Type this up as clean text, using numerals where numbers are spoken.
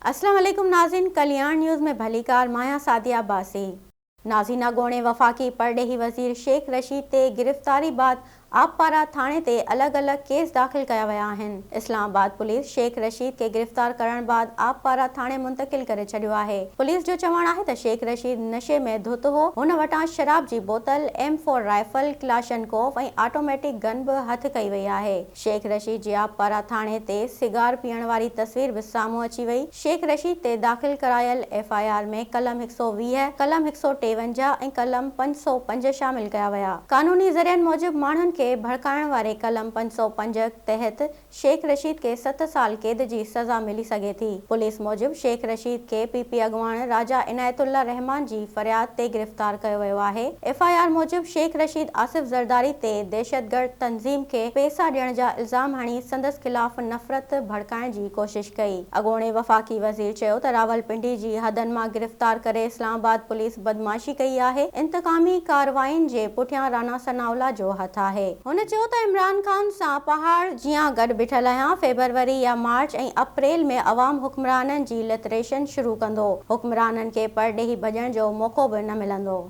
اسلام عليڪم ناظرين ڪلياڻ نيوز ۾ ڀليڪار مان آهيان سعديه عباسي. ناظرين اڳوڻي وفاقي پرڏيهي وزير شيخ رشيد تي گرفتاري بعد آبپارا ٿاڻي تي الڳ الڳ ڪيس داخل ڪيا ويا آهن. اسلام آباد پوليس شيخ رشيد کي گرفتار ڪرڻ بعد آبپارا ٿاڻي منتقل ڪري ڇڏيو آهي. پوليس جو چوڻ آهي ته شيخ رشيد نشي ۾ ڌت هو، هن وٽان شراب جي بوتل، M four rifle, Kalashnikov ۽ automatic gun به هٿ ڪئي وئي آهي. شيخ رشيد جي آبپارا ٿاڻي تي سگار پيئڻ واري تصوير به سامهون اچي وئي. شيخ رشيد تي داخل ڪرايل ايف I R ۾ قلم هڪ سئو 20، قلم هڪ سئو 53 ۽ قلم 505 شامل ڪيا ويا. قانوني ذريعن موجب ماڻهن کي ڀڙڪائڻ واري قلم 505 تحت شيخ رشيد کي ست سال قيد جي سزا ملي سگهي ٿي. پوليس موجب شيخ رشيد کي پي پي اڳواڻ راجا عنايت الله رحمان جي فرياد تي گرفتار ڪيو ويو آهي. ايف I R موجب شيخ رشيد آصف زرداري تي دهشتگرد تنظيم کي پئسا ڏيڻ جا الزام هڻي سندس خلاف نفرت ڀڙڪائڻ جي ڪوشش ڪئي. اڳوڻي وفاقي وزير چيو ته راولپنڊي جي حدن مان گرفتار ڪري اسلام آباد پوليس بدمعاشي ڪئي آهي، انتقامي ڪاررواين جي پٺيان رانا ثناء الله جو هٿ آهي. هن چيو ته عمران خان سان پهاڙ جيان گڏ بيٺل آهيان، فيبروري يا مارچ ۽ اپريل ۾ عوام حڪمرانن جي لتريشن شروع ڪندو، حڪمرانن کي پرڏيهي ڀڄڻ جو موقعو به نه ملندو.